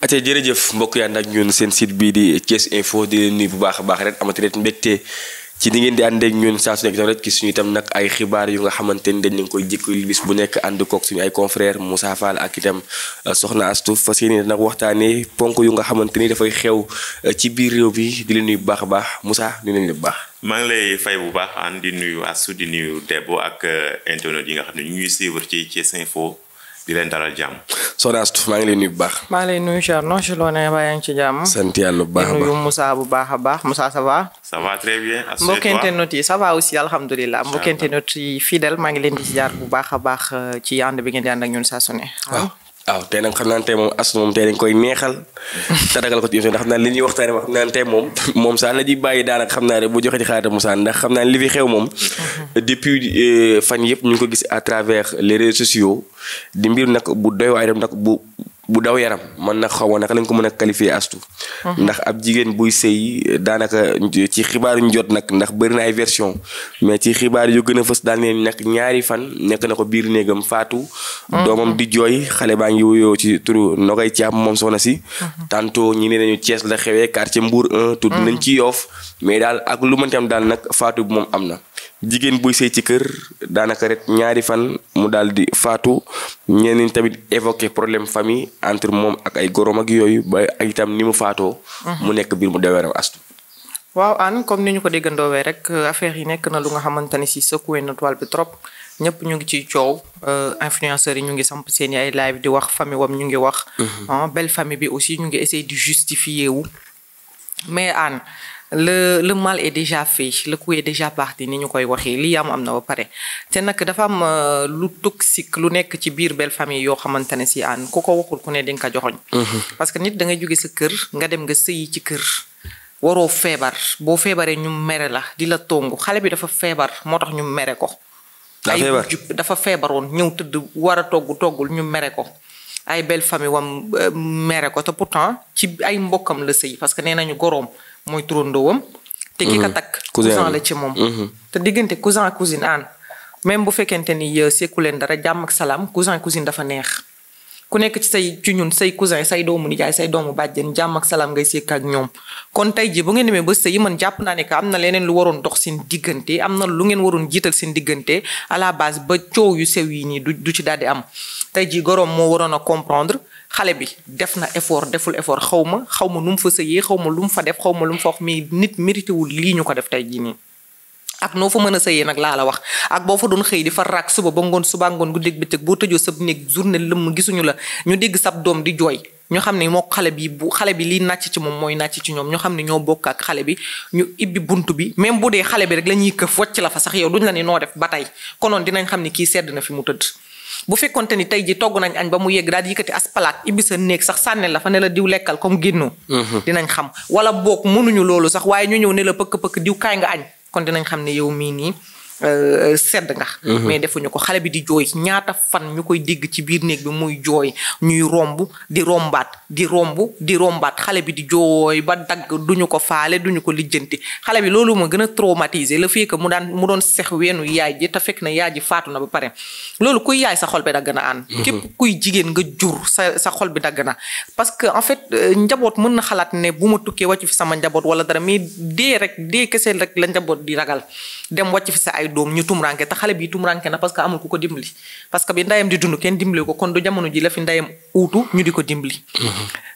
ate jërëjëf mbokk yaa nag ñun seen site bii di Thiès Info di leen nuyu bu baax a baax rek amati rek mbégte ci ni ngeen di ànd ak ñun saa su nekk itam rek ci suñu itam nag ay xibaar yu nga xamante ni dañ leen koy jëkkul bis bu nekk ànd koog suñu ay confrères Moussa Fall ak itam Soxna Astou fas yéene nag waxtaanee ponk yu nga xamante ni dafay xew ci biir réew bi di leen nuyu bu baax a baax Moussa nuyu nañ la bu baax. maa ngi lay fay bu baax an di nuyu Astou di nuyu Debbo ak internet yi nga xam ne ñu ngi suivre ci Thiès Info di leen dalal jàmm. Soxna Astou maa ngi lay nuyu bu baax. maa ngi lay nuyu Thierno si loo nee baa yaa ngi ci jàmm. sant yàlla bu baax a baax di nuyu Moussa bu baax a baax Moussa ça va. ça va très bien. mbokki internet yi ça va aussi alhamdulilah. mbokki internet yi fidèle maa ngi leen di ziar bu baax a baax ci ànd bi ngeen di ànd ak ñun saa su ne. waaw tey nag xam naa ne tey moom Astou moom tey dañ koy neexal te dagal ko ci émission ndax xam naa li ñuy waxtaanee wax xam naa ne tey moom sax la ji bàyyi daanaka xam naa ne bu joxe ci xaarata Moussa ndax xam naa ne li fi xew moom depuis fan yëpp ñu ngi ko gis à travers les réseaux sociaux di mbir nag bu doy waaye dem nag bu daw yaram man nag xaw ma naka lañ ko mën a qualifier Astou ndax ab jigéen buy sëy daanaka ci xibaar yu ñu jot nag ndax bëri na ay version mais ci xibaar yu gën a fës daal ne nag ñaari fan nekk na ko biir néegam faatu doomam di jooy xale baa ngi wuyoo ci turu Nogay Thiam moom soxna si tantôt ñi ne nañu Thiès la xewee quartier Mbour 1 tudd nañ ci Yoff mais daal ak lu mënti am daal nag faatu bi moom am na jigéen buy sëy ci kër daanaka rek ñaari fan mu daal di faatu ñenn ñi tamit évoqué problème famille entre moom ak ay gorom ak yooyu ba ak itam ni mu faatoo. mu nekk biir mu deweeram Astou. waaw Anne comme ni ñu ko déggandoowee rek affaire yi nekk na lu nga xamante ni si secoué na toile bi trop ñëpp ñu ngi ciy coow influenceurs yi ñu ngi samp seen i ay live di wax famille wam ñu ngi wax. belle famille bi aussi ñu ngi essayer di justifier wu mais Anne. le mal est déjà fait le coup est déjà parti ni ñu koy waxee lii am na ba pare te nag dafa am lu toxique lu nekk ci biir belle famille yoo xamante ne si Anne ku ko waxul ku ne di nga ko joxoñ parce que nit da ngay jóge sa kër nga dem nga sëyi ci kër waroo feebar boo feebaree ñu mere la di la tongu xale bi dafa feebar moo tax ñu mere ko dafa feebaroon ñëw tëdd war a toggul ñu mere ko ay belle famille wam mere ko te pourtant ci ay mbokkam la sëy parce que nee nañu goroom mooy turandoowam te ki ka takk cousin la ci moom te diggante cousin cousine Anne même bu fekkente ni sekku leen dara jàmm ak salaam cousin cousine dafa neex ku nekk ci ñun say cousin say doomu nijaay say doomu bàjjen jàmm ak salaam ngay sekk ak ñoom kon tey ji bu ngeen demee ba sëy man jàpp naa ne que am na leneen lu waroon dox seen diggante am na lu ngeen waroon jiital seen diggante à la base ba coow yu sew yi nii du ci daal di am tey ji goroom moo waroon a comprendre xale bi def na effort deful effort xaw ma nu mu fa sëyee xaw ma lu mu fa def xaw ma lu mu fa wax mais nit mérité wul lii ñu ko def tey jii nii ak noo fa mën a sëyee nag laa la wax ak boo fa doon xëy di fa raak suba ba ngoon suba ngoon guddeeg bëccëg boo tëjoo sab néeg journée lëmm gisuñu la ñu dégg sab doom di jooy ñu xam ne moo xale bi liy nàcc ci moom mooy nàcc ci ñoom ñu xam ne ñoo bokk ak xale bi ñu ibbi buntu bi même bu dee xale bi rek la ñuy këf wàcc la fa sax yow duñ la ne noo def ba tey konoon dinañ xam ne kii sedd na fi mu tëdd bu fekkonte ni tey ji togg nañ añ ba mu yegg daal di yëkkati as palaat ibbi sa néeg sax sànne la fa ne la diw lekkal comme génnoo dinañ xam wala boog mënuñu loolu sax waaye ñu ñëw ne la pëkk diw kaay nga añ kon dinañ xam ne yow mii nii sedd nga mais defuñu ko xale bi di jooy ñaata fan ñu koy dégg ci biir néeg bi muy jooy ñuy romb di rombaat xale bi di jooy ba dagg duñu ko faale duñu ko lijjanti xale bi loolu ma gën a traumatisé le fait que mu doon sex weenu yaay ji te fekk na yaay ji faatu na ba pare loolu kuy yaay sa xol bi dagg na Anne képp kuy jigéen nga jur sa xol bi dagg na parce que en fait njaboot mën na xalaat ne bu ma tukkee wàcc fi sama njaboot wala dara mais dee kese rek la njaboot di ragal dem wàcc fi sa ay doom ñu tumranke te xale bi tumranke na parce que amul ku ko dimbali parce que bi ndayam di dund kenn dimbali ko kon du jamono ji la fi ndayam uutu ñu di ko dimbali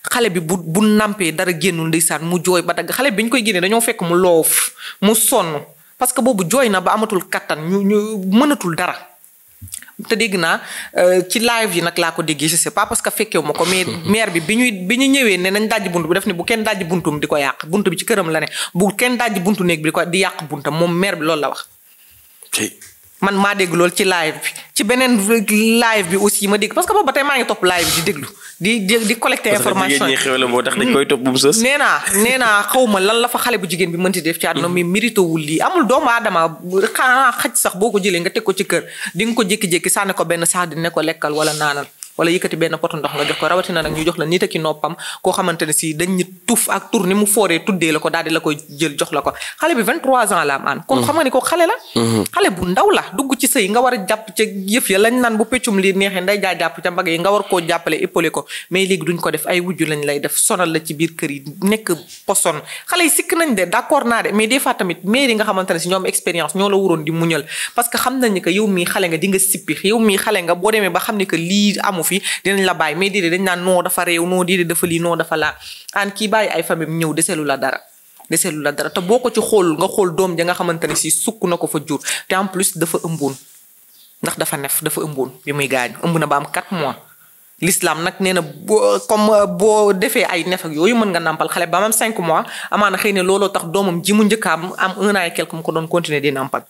xale bi bu nampee dara génnul ndeysaan mu jooy ba dagg xale bi ñu koy génnee dañoo fekk mu loof mu sonn parce que boobu jooy na ba amatul kattan ñu mënatul dara te dégg naa ci live yi nag laa ko déggee je sais pas parce que fekkewu ma ko mais maire bi bi ñu ñëwee ne nañ dajji buntu bi def ni bu kenn dajji buntum di ko yàq buntu bi ci këram la ne bu kenn dajji buntu néeg bi di yàq buntam moom maire bi loolu la wax man maa dégg loolu ci live bi ci beneen live bi aussi ma dégg parce que boobu ba tey maa ngi topp live bi di déglu di collecter information parce que jigéen ñi xew la moo tax dañ koy topp bu mu sës nee naa xaw ma lan la fa xale bu jigéen bi mënti def ci àdduna mi mérité wul lii amul doomu aadama xanaa xaj sax boo ko jëlee nga teg ko ci kër di nga ko jékki-jékki sànni ko benn sax di ne ko lekkal wala naanal wala yëkkati benn poto ndox nga jox ko rawatina nag ñu jox la nit ak noppam koo xamante ne si dañ ñu tuf ak tur ni mu fooree tuddee la ko daal di la koy jël jox la ko xale bi 23 ans la am aan kon xam nga ni ko xale la xale bu ndaw la dugg ci sëy nga war a jàpp ca yëf ya lañ naan bu peccum lii neexee nday jaa jàpp ca mbagg yi nga war koo jàppale épaulé ko mais léegi duñ ko def ay wujju lañ lay def sonal la ci biir kër yi nekk poson xale yi sikk nañ de d'accord naa de mais des fois tamit mairie nga xamante ne si ñoom expérience ñoo la waroon di muñal parce que xam nañ ni que yow mii xale nga di nga sippi yow mii xale nga boo demee ba xam ni que lii amu fi dinañ la bàyyi mais déedéet dañ naan noo dafa réew noo déedéet dafa lii noo dafa laa aan kii bàyyi ay famille ñëw deselu la dara te boo ko ci xool nga xool doom ja nga xamante ne si sukk na ko fa jur te en plus dafa ëmboon ndax dafa ëmboon bi muy gaañu ëmb na ba am 4 mois l'islam nag nee na boo defee ay nef ak yooyu mën nga nàmpal xale ba am 5 mois amaana xëy ne looloo tax doomam ji mu njëkkaam am 1 an et quelque mu ko doon continuer di nàmpal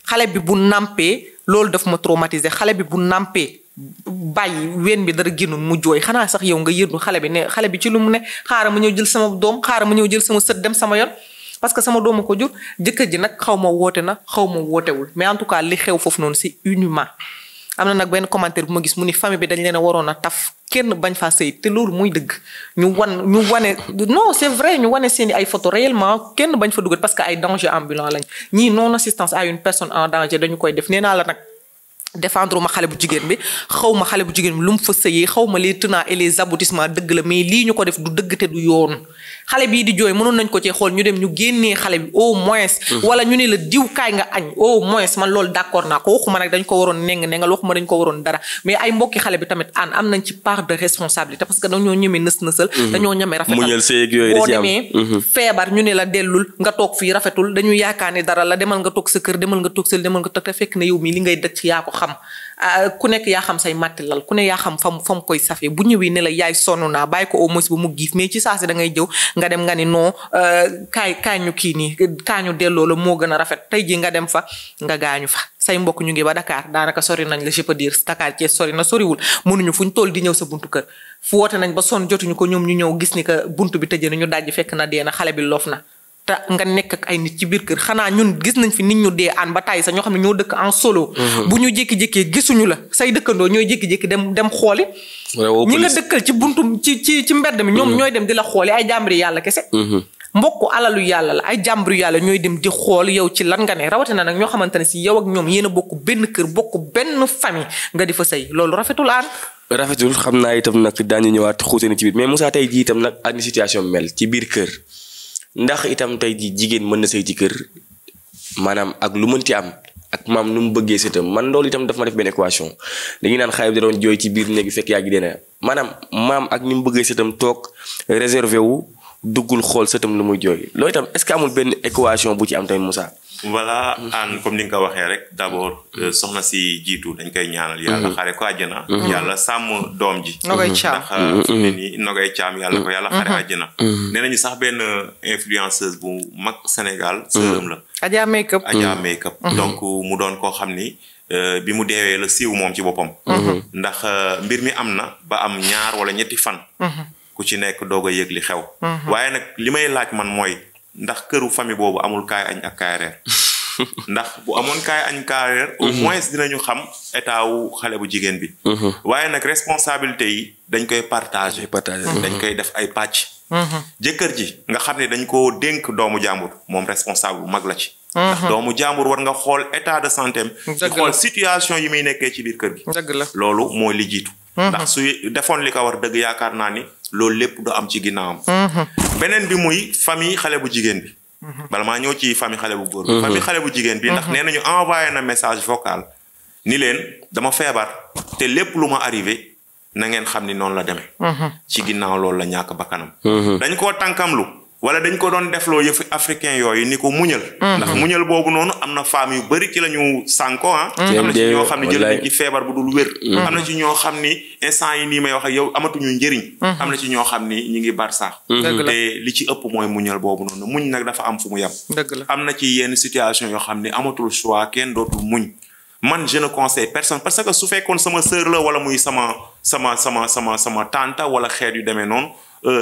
xale bi bu nàmpee loolu daf ma traumatiser xale bi bu nàmpee bàyyi ween bi dara génnul mu jooy xanaa sax yow nga yërnu xale bi ne xale bi ci lu mu ne xaaral ma ñëw jël sama doom xaaral ma ñëw jël sama sët dem sama yoon parce que sama dooma ko jur jëkkër ji nag xaw ma woote na xaw ma wootewul mais en tout cas li xew foofu noonu c'est inhumain am na nag benn commentaire bu ma gis mu ni famille bi dañ leen a waroon a taf kenn bañ faa sëy te loolu muy dëgg ñu wane non c'est vrai ñu wane seeni ay photo réellement kenn bañ fa dugal parce que ay danger ambulant lañ ñii non assistance à une personne en danger dañu koy def nee naa la nag défendre ma xale bu jigéen bi xaw ma xale bu jigéen bi lu mu fa sëyee xaw ma les tenants et les aboutissements dëgg la mais lii ñu ko def du dëgg te du yoon xale bii di jooy mënoon nañ ko ci xool ñu dem ñu génnee xale bi au moins wala ñu ne la diw kaay nga añ au moins man loolu d'accord naa ko waxuma nag dañ ko waroon nengal waxuma dañ ko waroon dara mais ay mbokki xale bi tamit am nañ ci part de responsabilité parce que dañoo ñeme nës-nësal dañoo ñeme rafetal boo demee feebar ñu ne la dellul nga toog fii rafetul dañu yaakaar ne dara la demal nga toog sa kër demal nga toog sa demal nga toog te fekk na yow mii li ngay dëcc yaa ko xam ku nekk yaa xam say màtti lal ku ne yaa xam fam koy safee bu ñëwee ne la yaay sonn naa bàyyi ko au moins ba mu giif mais ci saa si da ngay jëw nga dem nga ni non kaay ñu kii nii kaañu delloo la moo gën a rafet tey jii nga dem fa nga gaañu fa say mbokk ñu ngi ba Dakar daanaka sori nañ la je peux dire Dakar ci sori na soriwul mënuñu fu ñu toll di ñëw sa buntu kër fu woote nañ ba sonn jotuñu ko ñoom ñu ñëw gis ni que buntu bi tëjee na ñu dajji fekk na dee na xale bi loof na te nga nekk ak ay nit ci biir kër xanaa ñun gis nañ fi nit ñu dee aan ba tàyyi sax ñoo xam ne ñoo dëkk en solo bu ñu jékki-jékkee gisuñu la say dëkkandoo ñooy jékki-jékki dem xooli ñi nga dëkkal ci buntu ci mbedd mi ñoom ñooy dem di la xooli ay jàmbri yàlla kese mbokk alalu yàlla la ay jàmbru yàlla ñooy dem di xool yow ci lan nga ne rawatina nag ñoo xamante ne si yow ak ñoom yéen a bokk benn kër bokk benn famille nga di fa sëy loolu rafetul aan rafetul xam naa itam nag daañu ñëwaat xuute ni ci biir mais Moussa tey jii itam nag ak ni situation mel ci biir kër ndax itam tey jii jigéen mën na sëy ci kër maanaam ak lu mënti am ak maam nu mu bëggee sëtam man loolu itam daf ma def benn équation dañuy naan xale bi da doon jooy ci biir néeg fekk yaa ngi dee na maanaam maam ak ni mu bëggee sëtam toog réservé wu duggul xool sëtam lu muy jooy loolu itam est-ce que amul benn équation bu ci am tamit Moussa. voilà an comme ni nga ko waxee rek d'abord soxna si jiitu dañ koy ñaanal yàlla xare ko àjjana yàlla sàmm doom ji Nogay Caam ndax fu ne nii Nogay Caam yàlla ko yàlla xare àjjana nee nañu sax benn influenceuse bu mag Sénégal sërëm la Adja Makeup donc mu doon koo xam ni bi mu deewee la siiw moom ci boppam ndax mbir mi am na ba am 2 wala 3 fan ku ci nekk doog a yëg li xew waaye nag li may laaj man mooy ndax këru famille boobu amul kaay añ ak kaay reer ndax bu amoon kaay añ kaay reer au moins dinañu xam état wu xale bu jigéen bi waaye nag responsabilité yi dañ koy partager dañ koy def ay pàcc jëkkër ji nga xam ne dañ ko dénk doomu jàmbur moom responsable bu mag la ci ndax doomu jàmbur war nga xool état de santé am di xool situation yi muy nekkee ci biir kër gi loolu mooy li jiitu ndax su defoon li ko war dëgg yaakaar naa ni loolu lépp du am ci ginnaawam beneen bi muy famille xale bu jigéen bi bala maa ñëw ci famille xale bu góor bi famille xale bu jigéen bi ndax nee nañu envoyé na message vocal ni leen dama feebar te lépp lu ma arrivé na ngeen xam ni noonu la demee ci ginnaaw loolu la ñàkk bakkanam dañ koo tànkamlu wala dañ ko doon defloo yëfu africain yooyu ni ko muñal ndax muñal boobu noonu am na femmes yu bari ci la ñu sànko am na ci ñoo xam ne jël nañ ci feebar bu dul wér am na ci ñoo xam ni instant yi nii may wax ak yow amatuñu njëriñ am na ci ñoo xam ni ñi ngi barsaax te li ci ëpp mooy muñal boobu noonu muñ nag dafa am fu mu yem am na ci yenn situation yoo xam ni amatul choix kenn dootul muñ man je ne conseille personne parce que su fekkoon sama sœur la wala muy sama tante wala xeet yu demee noonu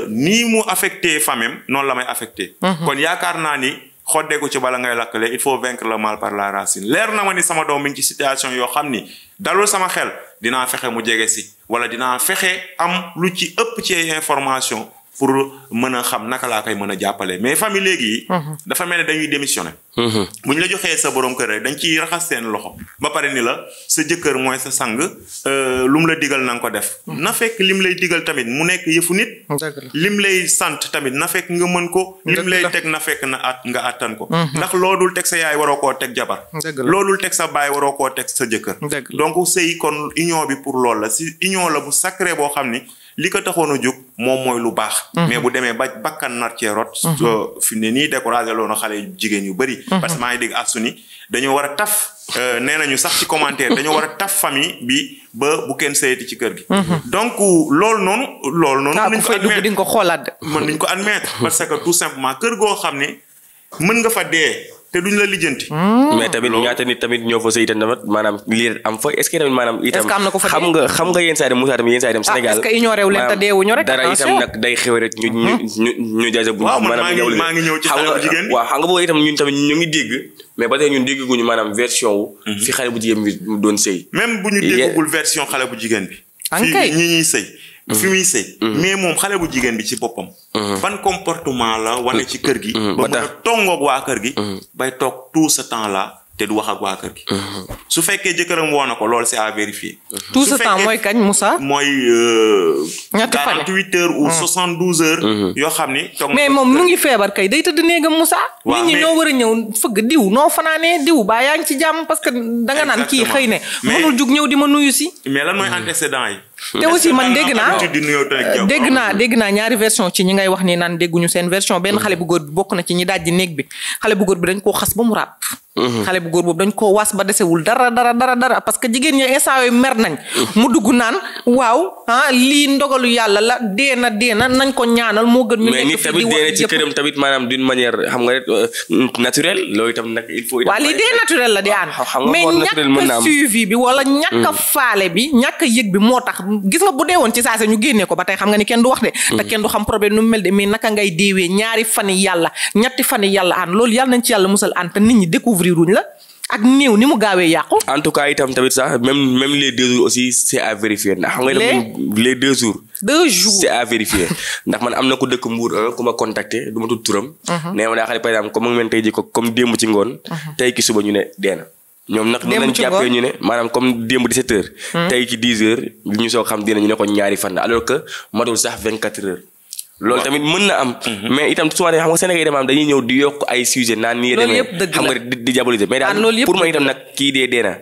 nii mu affecté famem noonu la may affecté kon yaakaar naa ni xoddeeku ci bala ngay lakkale il faut vaincre le mal par la racine leer na ma ni sama doom mi ngi ci situation yoo xam ni dalul sama xel dinaa fexe mu jege si wala dinaa fexe am lu ci ëpp ci information pour mën a xam naka laa koy mën a jàppale mais famille léegi dafa mel ne dañuy démissionné bu ñu la joxee sa borom kër rek dañ ciy raxas seen loxo ba pare ni la sa jëkkër mooy sa sang lu mu la digal na nga ko def na fekk lim lay digal tamit mu nekk yëfu nit lim lay sant tamit na fekk nga mën ko lim lay teg na fekk nga attan ko ndax loodul teg sa yaay waroo koo teg jabar loodul teg sa baay waroo koo teg sa jëkkër donc sëy kon union bi pour loolu la si union la bu sacré boo xam ni li ko taxoon a jóg moom mooy lu baax mais bu demee ba bakkan nar cee rot fi ne nii découragé loona xale jigéen yu bëri parce que maa ngi dégg astu ni dañoo war a taf nee nañu sax ci commentaire dañoo war a taf famille bi ba bu kenn sëyati ci kër gi donc loolu noonu nañ ko admettre di nga ko xoolaat mën nañ ko admettre parce que tout simplement kër goo xam ne mën nga fa dee te duñ la lijjanti. mais tamit ñaata nit tamit ñoo fa sëy itam tamit maanaam lii am fa est-ce que tamit maanaam itam xam nga yenn saa dem Moussa tamit yenn saa dem Sénégal est-ce que ignoré wu leen te deewuñu rek dara itam nag day xew rek ñu jaase bu maanaam maa ngi ñëw ci xale bu jigéen waaw xam nga boobu itam ñun tamit ñu ngi dégg mais ba tey ñun dégguñu maanaam version wu fi xale bu jigéen bi doon sëy même bu ñu déggul version xale bu jigéen bi fii ñi ñuy sëy fi muy sëy mais moom xale bu jigéen bi ci boppam ban comportement la wane ci kër gi ba mën a tongoog waa kër gi bay toog tout ce temps là te du wax ak waa kër gi su fekkee jëkkëram woo na ko loolu c'est à vérifier tout ce temps mooy kañ Moussa mooy 48 heures ou 72 heures yoo xam ni toog mais moom mu ngi feebar kay day tëdd néegam Moussa nit ñi ñoo war a ñëw fëgg diw noo fanaanee diw baa yaa ngi ci jàmm parce que danga naan kii xëy ne mënul jug ñëw di ma nuyu si mais lan mooy antécédent yi te aussi man dégg naa ñaari version ci ñi ngay wax ni naan dégguñu seen version benn xale bu góor bi bokk na ci ñi dajji néeg bi xale bu góor bi dañ koo xas ba mu ràpp xale bu góor boobu dañ koo was ba desewul dara parce que jigéen ñi instant yooyu mer nañ mu dugg naan waaw lii ndogalu yàlla la deena nañ ko ñaanal moo gën ñu nekk fi di wax mais nit tamit deena ci këram tamit maanaam d'une manière xam nga rek naturelle loolu itam nag il faut waaw lii dee naturel la di aan mais ñàkk suivi bi wala ñàkk faale bi ñàkk yëg bi moo tax gis nga bu dee woon ci saa ñu génnee ko ba tey xam nga ni kenn du wax de te kenn du xam problème nu mu mel de mais naka ngay deewee ñaari fani yàlla ñetti fani yàlla aan loolu yàlla nañ ci yàlla musal aan te nit ñi découvrir wuñ la ak néew ni mu gaawee yàqu. en tout cas itam tamit sax même les 2 jours aussi c'est à vérifier ndax xam nga les 2 jours. 2 jours c'est à vérifier ndax man am na ku dëkk Mbour ku ma contacté du ma tudd turam. nee ma daa xale par exemple comme mu ngi tey jii comme démb ci ngoon. tey ki suba ñu ne dee na. ñoom nag mën nañ jàppee ñu ne maanaam comme démb 17 heures. tey ci 10 heures ñu soog xam dina ñu ne ko ñaari fan alors que matul sax 24 heures. loolu tamit mën na am. mais itam souvent xam nga Sénégal yi dem am dañuy ñëw di yokk ay sujet naan nii demee xam nga di diaboliser mais daal pour man itam nag kii dee na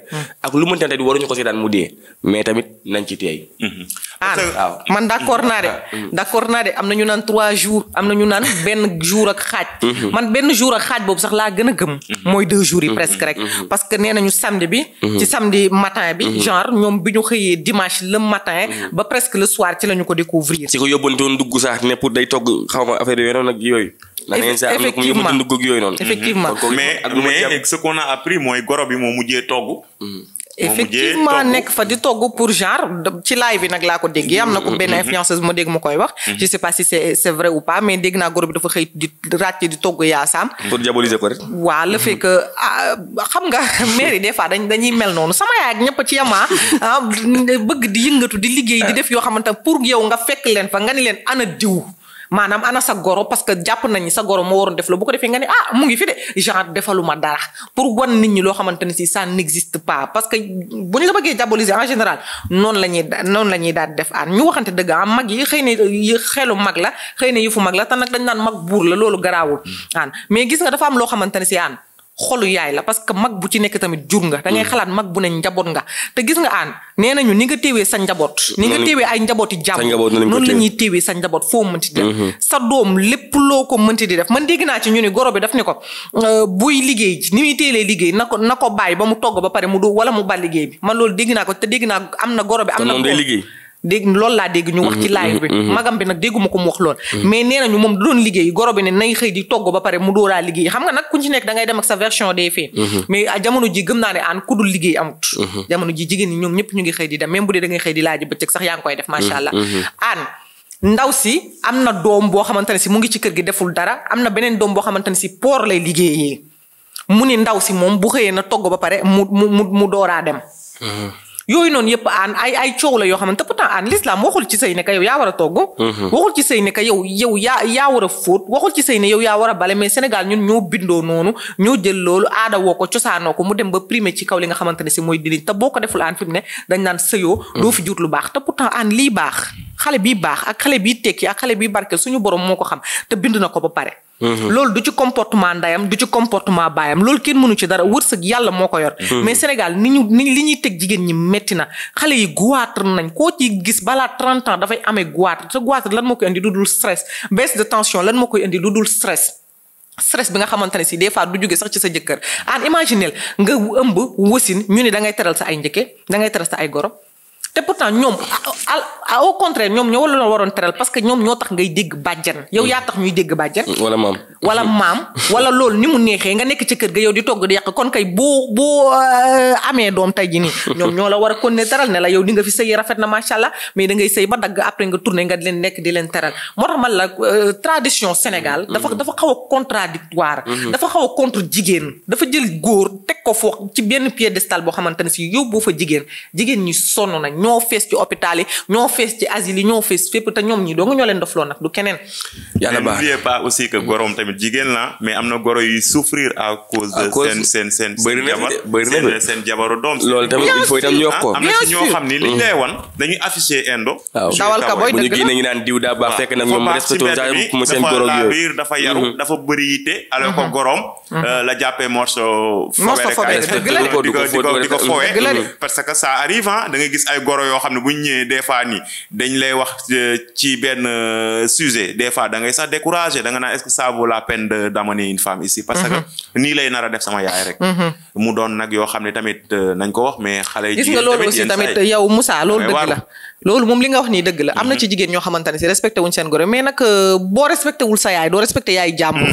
ak lu mënti tamit waruñu ko seetaan mu dee mais tamit nañ ci teey waaw man d'accord naa de am na ñu naan 3 jours am na ñu naan benn jour ak xaaj man benn jour ak xaaj boobu sax laa gën a gëm mooy 2 jours yi presque rek parce que nee nañu samedi bi ci samedi matin bi genre ñoom bi ñu xëyee dimanche le matin ba presque le soir ci la ñu ko découvrir ci ko yóbbantoon dugg sax ne pour day togg xaw ma affaire yooyu noonu ak yooyu effectivement mais ce qu'on a appris mooy goro bi moo mujjee togg effectivement nekk fa di togg pour genre ci live bi nag laa ko déggee am na ko benn influenceuse ma dégg ma koy wax je sais pas si c'est vrai ou pas mais dégg naa goro bi dafa xëy di ràcc di togg yaasaam pour diaboliser ko rek waaw le fait que xam nga mairie des fois dañuy mel noonu sama yaay ak ñëpp ci yamaa bëgg di yëngatu di liggéey di def yoo xamante pour yow nga fekk leen fa nga ni leen ana diw maanaam ana sa goro parce que jàpp nañu sa goro moo waroon def la bu ko defee nga ne mu ngi fi de genre defaluma dara pour wan nit ñi loo xamante ne si ça n'existe pas parce que bu ñu la bëggee diaboliser en général noonu la ñuy daal def ñu waxante dëgg mag yi xëy na xelu mag la xëy na yëfu mag la te nag dañ naan mag buur la loolu garaawul mais gis nga dafa am loo xamante ne si xolu yaay la parce que mag bu ci nekk tamit jur nga da ngay xalaat mag bu ne njaboot nga te gis nga nee nañu ni nga téewee sa njaboot ni nga téewee ay njabooti jàmm noonu la ñuy téewee sa njaboot foo mënti def sa doom lépp loo ko mënti di def man dégg naa ci ñu ni goro bi daf ne ko buy liggéey ni muy téelee liggéey na ko bàyyi ba mu togg ba pare mu du wala mu ba liggéey bi man loolu dégg naa ko te dégg naa am na goro bi am na dégg loolu laa dégg ñu wax ci live bi magam bi nag dégguma ko mu wax lool mais nee nañu moom doon liggéey goro bi ne nay xëy di togg ba pare mu dóoraa liggéey xam nga nag ku ci nekk da ngay dem ak sa version des faits mais jamono ji gëm naa ne ku dul liggéey amut jamono ji jigéen ñi ñoom ñëpp ñu ngi xëy di dem même bu dee da ngay xëy di laaj bëccëg sax yaa ngi koy def macha allah ndaw si am na doom boo xamante ne si mu ngi ci kër gi deful dara am na beneen doom boo xamante ne si port lay liggéeyee mu ni ndaw si moom bu xëyee na togg ba pare mu dooraa dem yooyu noonu yëpp ay coow la yoo xamante pourtant l'islam waxul ci sëy ne que yow yaa war a togg. waxul ci sëy ne que yow yaa war a fóot waxul ci sëy ne yow yaa war a bale mais Sénégal ñun ñoo bindoo noonu ñoo jël loolu aada woo ko cosaanoo ko mu dem ba primé ci kaw li nga xamante ne si mooy dinañ te boo ko deful fi mu ne dañ naan sëyoo doo fi jur lu baax te pourtant lii baax xale bii baax ak xale bii tekki ak xale bii barke suñu borom moo ko xam te bind na ko ba pare. loolu du ci comportement ndayam du ci comportement baayam loolu kenn mënu ci dara wërsëg yàlla moo ko yor. mais Sénégal li ñuy teg jigéen ñi metti na xale yi goitre nañ koo ci gis balaa 30 ans dafay amee goitre te goitre lan moo koy indi lu dul stress baisse de tension lan moo koy indi lu dul stress bi nga xamante ne si des fois du jóge sax ci sa jëkkër imaginel nga ëmb wasin ñu ne da ngay teral sa ay njëkke da ngay teral sa ay goro te pourtant ñoom au contraire ñoom ñoo la waroon teral parce que ñoom ñoo tax ngay dégg bàjjan yow yaa tax ñuy dégg bàjjan wala maam wala loolu ni mu neexee nga nekk ci kër ga yow di togg di yàq kon kay boo amee doom tey ji nii ñoom ñoo la war a kon ne teral ne la yow di nga fi sëy rafet na macha allah mais da ngay sëy ba dagg après nga tourné nga leen nekk di leen teral moo tax man la tradition Sénégal dafa xaw a contradictoire dafa xaw a contre jigéen dafa jël góor teg ko foo ci benn piédestal boo xamante ne si yow boo fa jigéen ñi sonn nañ ñoo fees ci hôpital yi ñoo fees ci asile yi ñoo fees fépp te ñoom ñi doo nga ñoo leen dofloo nag du keneen. yàlla baax n'oubliez pas aussi que gorom tamit jigéen la mais am na goro yuy souffrir à cause de seen seen jabaru doom. loolu tamit il faut itam ñu wax ko. am na ci ñoo xam ni liñ lay wan dañuy afficher indo. dawal ka boy dëgg la bu ñu génnee ñu naan diw daa baax fekk nag ñoom respecté mu seen goro yooyu dafa yaru dafa bëri yitte alors que gorom la jàppee morceau di ko fowe parce que ça arrive da ngay gis ay goro yoo xam ne bu ñu ñëwee des fois nii dañ lay wax ci benn sujet des fois da ngay sax découragé da nga naan est-ce que ça vaut la peine d'amener une femme ici parce que nii lay nar a def sama yaay rek mu doon nag yoo xam ne tamit nañ ko wax mais xale yi gis nga loolu aussi tamit yow Moussa loolu dëgg la loolu moom li nga wax nii dëgg la am na ci jigéen ñoo xamante ne si respecté wuñ seen goro mais nag boo respecté wul sa yaay doo respecté yaay jàmbur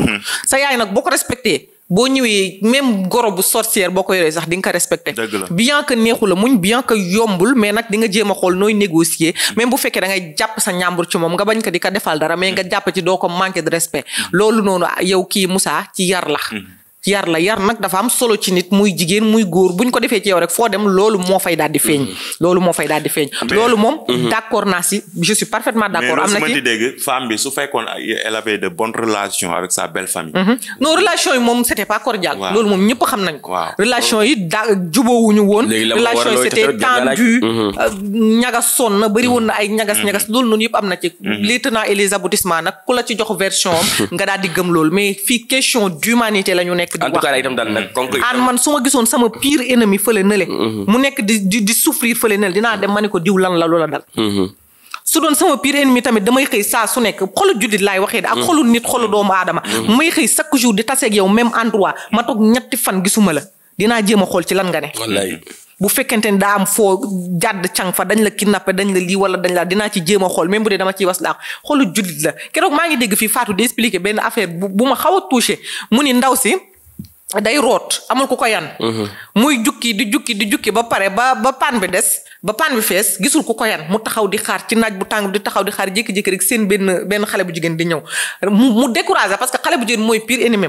sa yaay nag boo ko respecté boo ñëwee même goro bu sorcière boo ko yoree sax di nga ko respecté bien que neexu la muñ bien que yombul mais nag di nga jéem a xool nooy négocier même bu fekkee da ngay jàpp sa ñàmbur ci moom nga bañ ko di ko defal dara mais nga jàpp ci doo ko manquer de respect loolu noonu yow kii Moussa ci yar la nag dafa am solo ci nit muy jigéen muy góor buñ ko defee ci yow rek foo dem loolu moo fay daal di feeñ loolu moom d'accord naa si je suis parfaitement d'accord am na ci mais dégg femme bi su fekkoon elle avait de bonnes relations avec sa belle famille non relation yi moom c'était pas cordial loolu moom ñëpp xam nañ ko relation yi jubóowuñu woon relation yi c'était tendu ñagas sonn na bëri woon na ay ñagas loolu noonu yëpp am na ci les tenants et les aboutissements nag ku la ci jox version am nga daal di gëm loolu mais fii question d'humanité la ñu nekk en tout cas itam daal nag man su ma gisoon sama pire ennemi fële nële mu nekk di souffrir fële nële dinaa dem ma ne ko diw lan la loola dal su doon sama pire ennemi tamit damay xëy saa su nekk xolu jullit laay waxee de ak xolu nit xolu doomu aadama may xëy chaque jour di taseeg yow même endroit ma toog 3 fan gisuma la dinaa jéem a xool ci lan nga ne wallaay bu fekkente ne daa am foo jàdd càng fa dañ la kidnappé dañ la lii wala dañ la dinaa ci jéem a xool même bu dee dama ciy was laa xolu jullit la keroog maa ngi dégg fii Fatou di expliquer benn affaire bu ma xaw a touché mu ni ndaw si day root amul ku ko yan muy jukki di jukki ba pare ba paan bi des ba paan bi fees gisul ku ko yan mu taxaw di xaar ci naaj bu tàng di taxaw di xaar jékki-jékki rek seen benn xale bu jigéen di ñëw mu découragé parce que xale bu jigéen mooy pire ennemi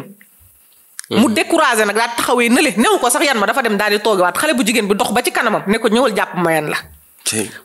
mu découragé nag daal taxawee nële néew ko sax yan ma dafa dem daal di toogewaat xale bu jigéen bi dox ba ci kanamam ne ko ñëwal jàpp ma yan la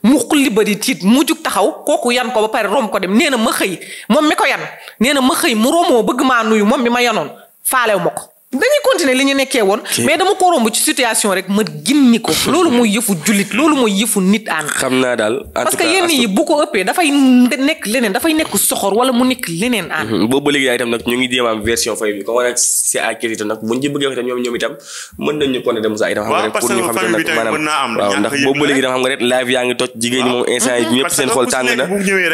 mu xulli ba di tiit mu jug taxaw kooku yan ko ba pare romb ko dem nee na ma xëy moom mi ko yan nee na ma xëy mu romoo bëgg maa nuyu moom mi ma yanoon faalew ma ko dañuy continuer li ñu nekkee woon mais dama ko romb ci situation rek ma ginni ko loolu mooy yëfu jullit loolu mooy yëfu nit aan xam naa daal parce que yenn yi bu ko ëppee dafay nekk leneen dafay nekk soxor wala mu nekk leneen aan boobu ba léegi itam nag ñu ngi jéem am version fay bi comme nag c'est à question itam nag buñ ci bëggee wax itam ñoom itam mën nañ ñu connaître Moussa itam xam nga rek pour ñu xam te nag maanaam waaw ndax boobu ba léegi itam xam nga rek live yaa ngi toj jigéen ñi moom instant yi ñëpp seen xol tàng na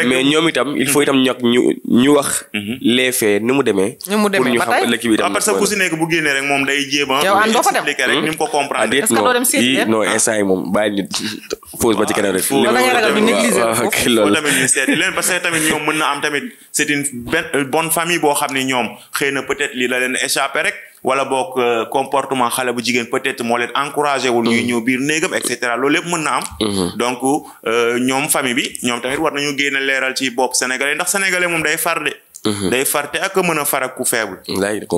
mais ñoom itam il faut itam ñok ñu wax les faits ni mu demee pour ñu xam ëllëg bi itam parce que ku si nekk bu génnee rek moom day jéema yow an doo fa dem rek ni mu ko comprendre est-ce que doo dem seet non instant yi moom bàyyi nit pause ba ci keneen rek wala nga ragal ñu négliger foofu tamit ñu seeti leen parce que tamit ñoom mën na am tamit c'est une bonne famille boo xam ne ñoom xëy na peut-être lii la leen échappé rek wala boog comportement xale bu jigéen peut-être moo leen encouragé wul ñuy ñëw biir néegam et cetera loolu lépp mën na am donc ñoom famille bi ñoom tamit war nañu génn leeral ci bopp sénégalais ndax sénégalais moom day farde day far te ak mën a far ak ku faible.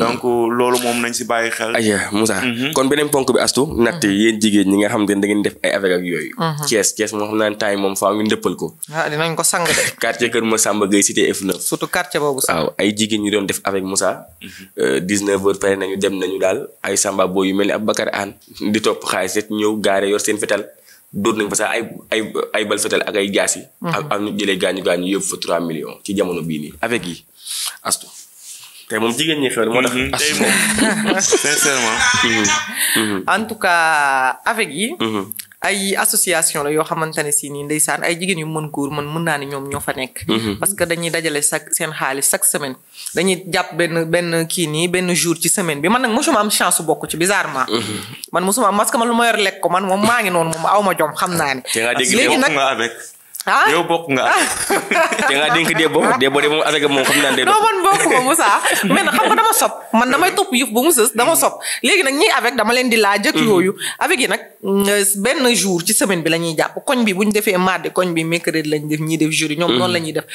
donc loolu moom nañ si bàyyi xel. aywa Moussa. kon beneen ponk bi Astou. natt yéen jigéen ñi nga xam ne da ngeen def ay avec ak yooyu. Thiès moom xam naa ne temps yi moom faaw ñu ndëppal ko. dinañ ko sang de. quartier Kër Massamba Gueye cité F9. surtout quartier boobu sax. waaw ay jigéen ñu doon def avec Moussa. 19h pare nañu dem nañu daal ay Samba boo yu mel ni Aboubacar Anne di topp xaalis rek ñëw gaare yor seen fetal dóor nañ fa sax ay bal fetal ak ay jaas yi. am ñu jëlee gaañu yóbbu fa 3 millions ci jamono bii nii avec yi Astou. tey moom jigéen ñi xew moo tax. tey moom sincèrement. en tout cas avec yi. ay association la yoo xamante ne si nii ndeysaan ay jigéen yu mën góor mën naa ne ñoom ñoo fa nekk. parce que dañuy dajale seen xaalis chaque semaine dañuy jàpp benn kii nii benn jour ci semaine bi man nag mosuma am chance bokk ci bizarrement. man mosuma am parce que man lu ma yor lekk ko man moom maa ngi noonu moom aw ma jom xam naa ne. léegi nag yow bokk nga. te nga dénk Debo de moom avec moom xam naa ne. non man bokkuma Moussa mais nag xam nga dama sob man damay topp yëf ba mu sës dama sob léegi nag ñii avec dama leen di laaj ak yooyu. avec yi nag benn jour ci semaine bi la ñuy jàpp koñ bi bu ñu defee mardi koñ bi mercredi lañ def ñii def jeudi ñoom noonu la ñuy def.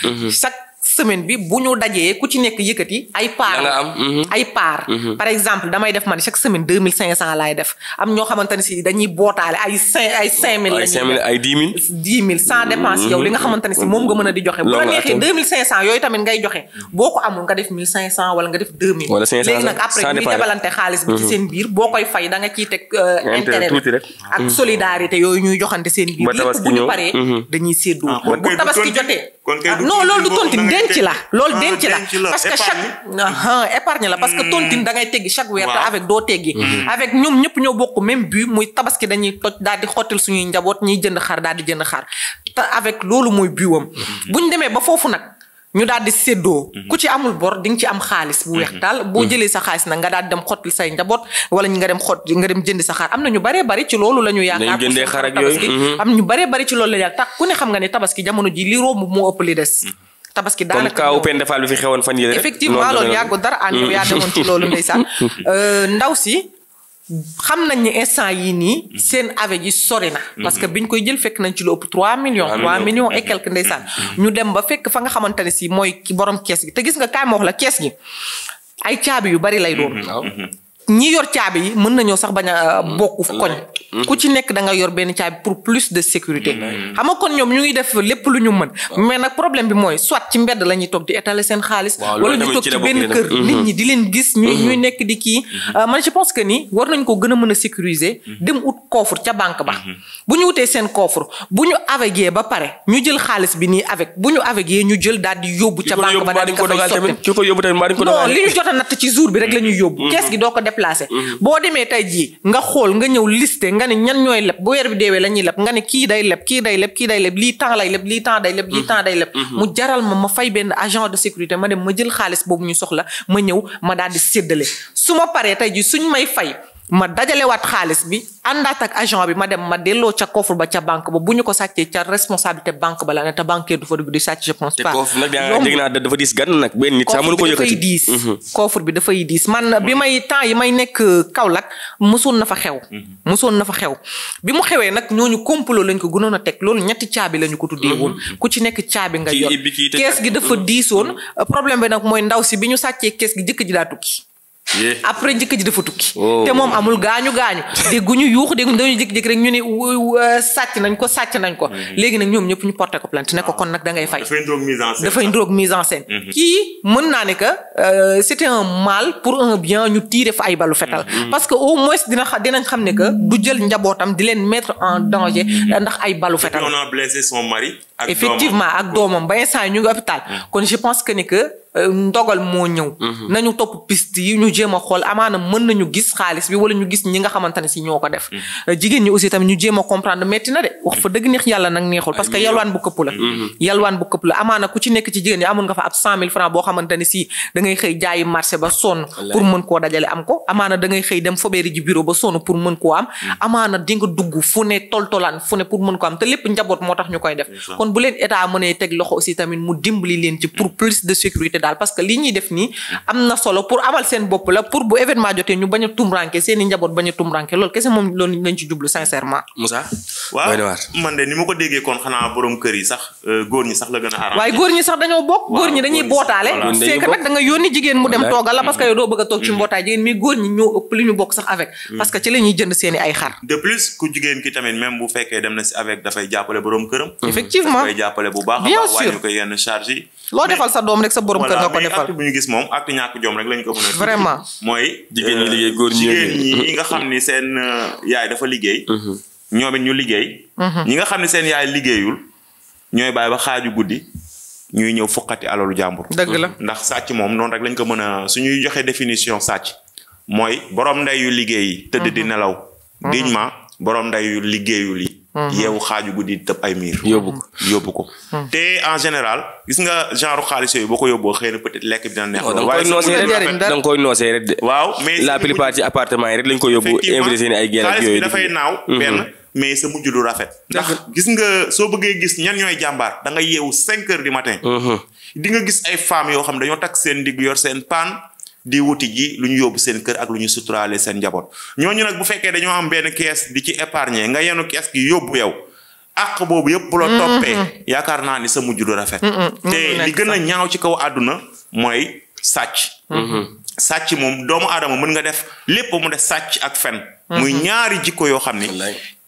chaque semaine bi bu ñu dajee ku ci nekk yëkkati ay part par exemple damay def man chaque semaine 2500 laay def am ñoo xamante ne si dañuy bootaale ay 5000 la ñuy def ay 10 000 sans dépense yow li nga xamante ne si moom nga mën a di joxe bu la neexee 2500 yooyu tamit ngay joxe boo ko amul nga def 1500 wala nga def 2000 léegi nag après ñuy jabalante xaalis bi ci seen biir boo koy fay da nga ciy teg intérêt ak solidarité yooyu ñuy joxante seen biir lépp bu ñu paree dañuy séddoo bu tabaski jotee non loolu du tontine denc la loolu denc la parce que chaque épargne la parce que tontine da ngay teggi chaque weer te avec doo teggi avec ñoom ñëpp ñoo bokk même but muy tabaski dañuy toj daal di xottil suñuy njaboot ñiy jënd xar daal di jënd xar te avec loolu mooy buwam buñ demee ba foofu nag ñu daal di séddoo ku ci amul bor di nga ci am xaalis bu weex daal boo jëlee sa xaalis nag nga daal di dem xottil say njaboot wala nga dem jëndi sa xar am na ñu baree bari ci loolu la ñu yaakaar jëndee xar ak yooyu am ñu baree bari ci loolu la yaakaar tax ku ne xam nga ne tabaski jamono ji li romb moo ëpp li des tabaski daanaka comme kaaw Penda Fall bi fi xewoon fan yii effectivement loolu yàggu dara an yow yaa demoon ci loolu ndeysaan ndaw si xam nañ ni instant yii nii seen avec yi sori na parce que biñ koy jël fekk nañ ci lu ëpp 3 millions et quelque ndeysaan ñu dem ba fekk fa nga xamante ne si mooy ki borom kees gi te gis nga kaay ma wax la kees gi ay caabi yu bari lay doon ñi yor caabi yi mën nañoo sax bañ a bokk koñ ku ci nekk da nga yor benn caabi pour plus de sécurité xam nga kon ñoom ñu ngi def lépp lu ñu mën mais nag problème bi mooy soit ci mbedd la ñuy toog di étaler seen xaalis wala ñu toog ci benn kër nit ñi di leen gis ñuy nekk di kii man je pense que ni war nañ ko gën a mën a sécuriser dem ut coffre ca banque ba bu ñu wutee seen coffre bu ñu aveugé ba pare ñu jël xaalis bi nii avec bu ñu aveugé ñu jël daal di yóbbu ca banque ba daal di ko fay sotti non li ñu jot a natt ci jour bi rek la ñuy yóbbu kees gi doo ko déplacé boo demee tey jii nga xool nga ñëw listé nga ne ñan ñooy leb bu weer bi deewee la ñuy leb nga ne kii day leb lii temps lay leb lii temps day leb lii temps day leb mu jaral ma fay benn agent de sécurité ma dem ma jël xaalis boobu ñu soxla ma ñëw ma daal di séddale su ma paree tey jii suñ may fay ma dajalewaat xaalis bi àndaat ak agent bi ma dem ma delloo ca coffre ba ca banque ba bu ñu ko sàccee ca responsabilité banque ba la ne te banquier du fa dugg di sàcc je pense pas. te coffre nag dégg naa dafa diis gan nag benn nit sax mënu ko yëkkati coffre bi dafay diis man bi may temps yi may nekk Kaolack mosoon na fa xew bi mu xewee nag ñooñu complot lañ ko gënoon a teg loolu ñetti caabi lañu ko tuddee woon ku ci nekk caabi nga yor kees gi dafa diisoon problème bi nag mooy ndaw si bi ñu sàccee kees gi jëkk ji daa tukki après njëkk ji dafa tukki te moom amul gaañu dégguñu yuux dégguñu dañuy jékki-jékki rek ñu ne sàcc nañ ko léegi nag ñoom ñëpp ñu porté ko plainte ne ko kon nag da ngay fay dafay ndroog mise en scène kii mën naa ne que c'était un mal pour un bien ñu tiire fa ay balu fetal parce que au moins dinañ xam ne que du jël njabootam di leen mettre en danger ndax ay balu fetal on a blessé son mari effectivement ak doomam ba instant ñu ngi hôpital kon je pense que ni que ndogal moo ñëw nañu topp piste yi ñu jéem a xool amaana mën nañu gis xaalis bi wala ñu gis ñi nga xamante ne si ñoo ko def jigéen ñi aussi tamit ñu jéem a comprendre metti na de wax fa dëgg neex yàlla nag neexul parce que yalwaan bu këpp la amaana ku ci nekk ci jigéen ñi amul nga fa ab 100 000 francs boo xamante ne si da ngay xëy jaayi marché ba sonn pour mën koo dajale am ko amaana da ngay xëy dem fobeeri ji bureau ba sonn pour mën koo am amaana di nga dugg fu ne toltolaan fu ne pour mën ko am te lépp njaboot moo tax ñu koy def kon bu leen état mënee teg loxo aussi tamit mu dimbali leen ci pour plus de sécurité daal parce que li ñuy def nii am na solo pour amal seen bopp la pour bu événement jotee ñu bañ a tumranke seen i njaboot bañ a tumranke loolu kese moom loolu lañ ci jublu sincèrement. Moussa. waaw man de ni ma ko déggee kon xanaa borom kër yi sax góor ñi sax la gën a arrangé. waaye góor ñi sax dañoo bokk. góor ñi dañuy bootaale. c'est que nag da nga yónni jigéen mu dem toogal la parce que yow doo bëgg a toog ci mbootaay jigéen mais góor ñi ñoo ëpp li ñu bokk sax avec. parce que ci la ñuy jënd seen i ay xar. de plus ku jigéen ki tamit même bu fekkee dem na si avec dafay jàppale borom këram. effectivement dafay jàppale bu baax. bien a baax sûr wàññi ko yenn charge yi. loo defal sa doom rek sa borom kër nga ko defal. acte bu ñu gis moom acte ñàkk jom rek lañu ko mën a. vraiment mooy. jigéen ñi liggéey góor jigéen ñi nga xam ni seen yaay dafa liggéey. ñoom it ñu liggéey. ñi nga xam ne seen yaay liggéeyul ñooy bàyyi ba xaaju guddi ñuy ñëw fukkati alalu jàmbur. dëgg la ndax sàcc moom noonu rek lañ ko mën a suñuy joxe définition sàcc mooy borom ndey yu liggéey yi tëdd di nelaw. dignement borom ndey yu liggéeyul yi. yeewu xaaju guddi tëb ay miir. yóbbu ko. te en général gis nga genre xaalis yooyu boo ko yóbboo xëy na peut-être lekk bi dina neex. da nga koy noosee rek de. waaw mais la plupart ci appartement yi rek lañ ko yóbbu. invité ni ay gel ak yooyu xaalis bi dafay naaw. benn mais sa mujj du rafet. ndax gis nga soo bëggee gis ñan ñooy jàmbaar da nga yeewu 5 heures du matin. di nga gis ay femmes yoo xam dañoo takk seen ndigg yor seen paan. di wuti ji lu ñu yóbbu seen kër ak lu ñu suturaale seen njaboot ñooñu nag bu fekkee dañoo am benn kees di ci épargner nga yenu kees gi yóbbu yow àq boobu yëpp bu la toppee yaakaar naa ni sa mujj du rafet te li gën a ñaaw ci kaw àdduna mooy sàcc sàcc moom doomu aadama mën nga def lépp mu def sàcc ak fen muy ñaari jikko yoo xam ni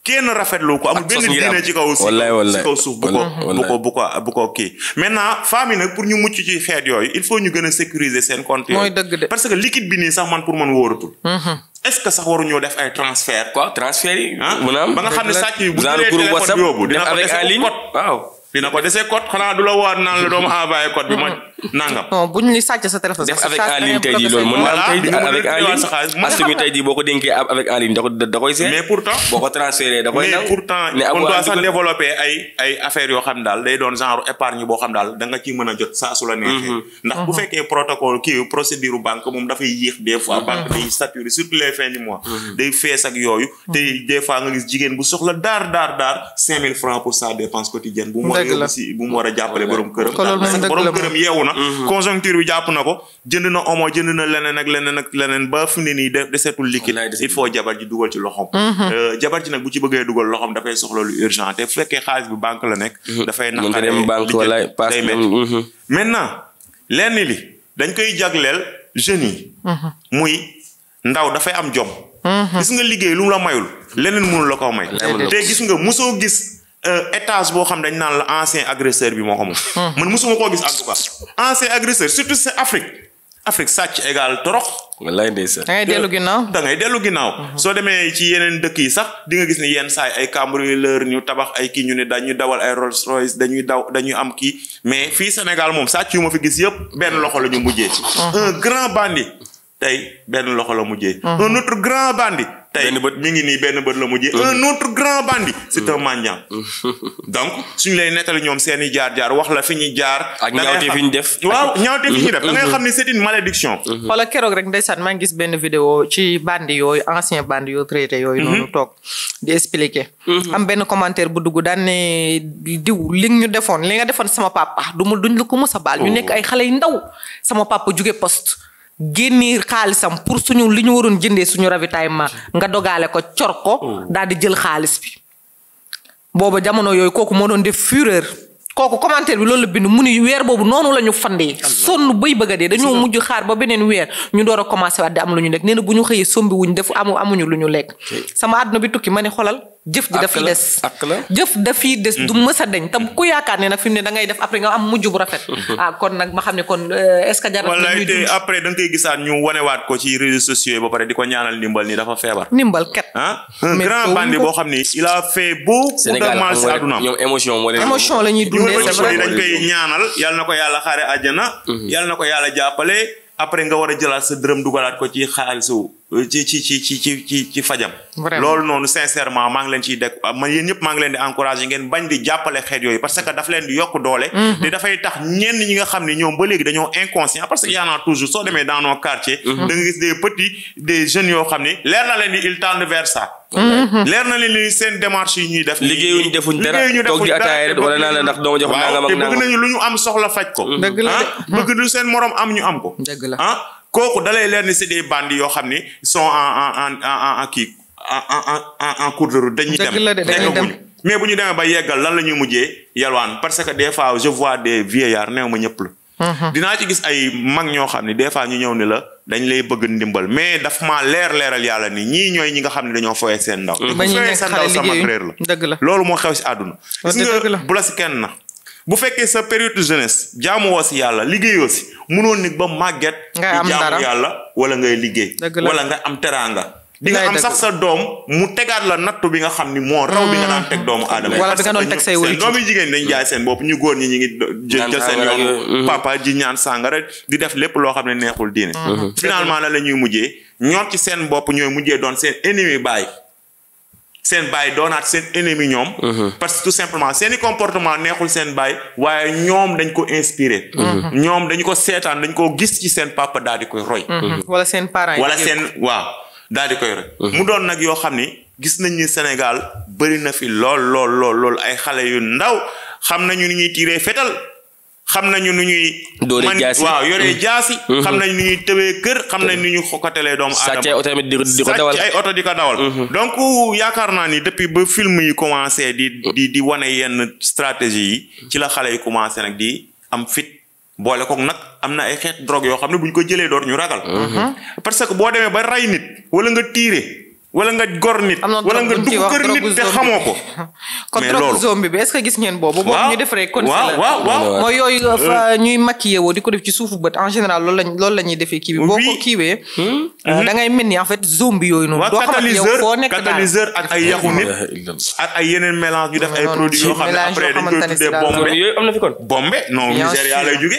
kenn rafetlu ko amul benn diine ci kaw suuf bu ko kii maintenant famille nag pour ñu mucc ci xeet yooyu il faut ñu gën a sécuriser seen compte yooyu parce que liquide bi nii sax man pour man wóoratul est-ce que sax waruñoo def ay transfert transfert yi ba nga xam ne sàcc yi bu jëlee téléphone bi yóbbu dina ko dese code waaw dina ko dese code xanaa du la waat naan la doomu envoyé code bi ma nangam. non buñ li sàcc sa téléphone. def avec en ligne tey jii loolu mën naa am tey avec en ligne askan wi tey jii boo ko dénkee avec en ligne da koy seet. mais pourtant boo ko transféré da koy. mais pourtant on doit sax développer ay affaires yoo xam daal day doon genre épargne boo xam daal da nga ciy mën a jot saa su la neexee. ndax bu fekkee protocole kii procédure banque moom dafay yéex des fois. banque day saturé surtout les fins du mois. day fees ak yooyu. te des fois nga gis jigéen bu soxla daar 5000 francs pour sa dépense quotidienne. bu mu war a jàppale borom këram. borom këram yeewu na conjoncture bi jàpp na ko jënd na omo jënd na leneen ak leneen ba fu ne nii desetul liquide il faut jabar ji dugal ci loxom jabar ji nag bu ci bëggee dugal loxom dafay soxla lu urgent te fu fekkee xaalis bi banque la nekk dafay naqaree day métti maintenant lenn li dañ koy jagleel jeunes yi muy ndaw dafay am jom gis nga liggéey lu mu la mayul leneen mënu la ko may te gis nga mosoo gis étage boo xam dañ naan la ancien agresseur bi moo xamul man mosuma koo gis en tout cas ancien agresseur surtout c'est Afrique sàcc égal torox wallaay ndeysaan da ngay dellu ginnaaw soo demee ci yeneen dëkk yi sax di nga gis ne yenn saay ay cambrioleur ñu tabax ay kii ñu ne dañuy dawal ay Rolls Royce dañuy am kii mais fii Sénégal moom sàcc yu ma fi gis yëpp benn loxo la ñu mujjee un grand bandit tey benn loxo la mujjee un autre grand bandit tey mi ngi nii benn bët la mujjee un autre grand bandit c'est un mendiant donc suñu lay nettali ñoom seen i jaar wax la fi ñuy jaar ak ñaawte fi ñu def waaw ñaawte fi ñu def da ngay xam ne c'est une malédiction wala keroog rek ndeysaan maa ngi gis benn vidéo ci bandi yooyu ancien bandi yooyu traité yooyu noonu toog di expliquer am benn commentaire bu dugg daan ne diw li nga defoon sama papa duñ la ko mës a baal ñu nekk ay xale yu ndaw sama papa jóge poste génni xaalisam pour suñu li ñu waroon jëndee suñu ravitaillement nga dogaale ko cor ko daal di jël xaalis bi booba jamono yooyu kooku moo doon def fureur kooku commentaire bi loolu la bind mu ni weer boobu noonu la ñu fandee sonn bay bëgg a dee dañoo mujj xaar ba beneen weer ñu door a commencé waat di am lu ñu lekk nee na bu ñu xëyee sombi wuñ def amuñu lu ñu lekk sama àdduna bi tukki ma ne xolal jëf ji dafiy des jëf dafiy des du mës a deñ te ku yaakaar ne nag fi mu ne da ngay def après nga am mujj bu rafet kon nag ma xam ne kon est-ce que jarat wallaay te après da nga koy gisaat ñu wanewaat ko ci réseaux sociaux yi ba pare di ko ñaanal ndimbal ni dafa feebar ndimbal ket un grand bandit boo xam ni il a fait beaucoup de mal ci àddunaam ñoom émotion la ñuy dundee c'est vrai dañ koy ñaanal yàlla na ko yàlla xaare àjjana yàlla na ko yàlla jàppale après nga war a jëlaat sa dërëm dugalaat ko ci xaalisu ci fajam. loolu noonu sincèrement maa ngi leen ciy man yéen ñëpp maa ngi leen di encourager ngeen bañ di jàppale xeet yooyu parce que daf leen di yokk doole. te dafay tax ñenn ñi nga xam ne ñoom ba léegi dañoo inconscient parce que y en a toujours soo demee dans nos quartiers. da nga gis des jeunes yoo xam ne leer na leen ni ils tendent vers ça. leer na leen ni seen démarche yi ñuy def. liggéeyuñu defuñ dara toog di ataaya rek wala naan la ndax doo jox nangam ak nangam. bëgg nañu lu ñu am soxla faj ko. dëgg la bëgg du seen morom am ñu am ko. dëgg la kooku dalay leer ni c'est des bandits yoo xam ni sont en cours de route dañuy dem mais bu ñu demee ba yeggal lan la ñuy mujjee yalwaan parce que des fois je vois des vieillards néew ma ñëpp la. dinaa ci gis ay mag ñoo xam ne des fois ñu ñëw ni la dañ lay bëgg ndimbal mais daf maa leeral yàlla ni ñii ñooy ñi nga xam ne dañoo foyee seen ndaw. ba ñu nekk xale sama réer la. dëgg la loolu moo xew si àdduna. gis nga bu la si kenn na. bu fekkee sa période de jeunesse jaamuwoo si yàlla liggéeyoo si mënoon nit ba màgget. nga am dara di jaamu yàlla wala ngay liggéey. wala nga am teraanga. di nga am sax sa doom mu tegaat la nattu bi nga xam ni moo raw bi nga daan teg doomu aadama. wala bi nga doon teg say wéy doom yi jigéen dañu jaay seen bopp ñu góor ñi ñu ngi jël seen yoonu papa ji ñaan sàngara di def lépp loo xam ne neexul diine. finalement la ñuy mujjee ñoom ci seen bopp ñooy mujjee doon seen ennemi baay. seen baay doonaat seen ennemi ñoom. parce que tout simplement seeni comportement neexul seen baay waaye ñoom dañ ko inspiré. ñoom dañu ko seetaan dañ ko gis ci seen papa daal di koy roy. wala seen parents wala seen waaw daal di koy roy. mu doon nag yoo xam ni gis nañ ni Sénégal bëri na fi lool ay xale yu ndaw xam nañu ni ñuy tiiree fetal. xam nañu nu ñuy. doole jaasi yoree jaasi. xam nañu nu ñuy tëbee kër xam nañu nu ñuy xokkatalee doomu aadama. sàcc ay oto tamit di ko dawal sàcc ay oto di ko dawal. donc yaakaar naa ni depuis ba film yi commencé di wane yenn stratégie yi. ci la xale yi commencé nag di am fit. boole koog nag am na ay xeet drogue yoo xam ne bu ñu ko jëlee door ñu ragal. parce que boo demee ba rey nit wala nga tiire. wala nga gor nit wala nga dugg kër nit te xamoo ko. kon drogue zombie bi est-ce que gis ngeen boobu. boobu ñu defaree kon waaw mooy yooyu ñuy maquillé woo di ko def ci suufu bët en général loolu la ñuy defee kii bi. boo ko kiiwee. da ngay mel ni en fait zombie yooyu noonu. doo xam yow foo nekk daal catalyseur ak ay yaxu nit. ak ay yeneen mélange yu def ay produits yoo xam ne après dañ koy tuddee bombe. yooyu am na fi kon. bombe non Nigéria lay jóge.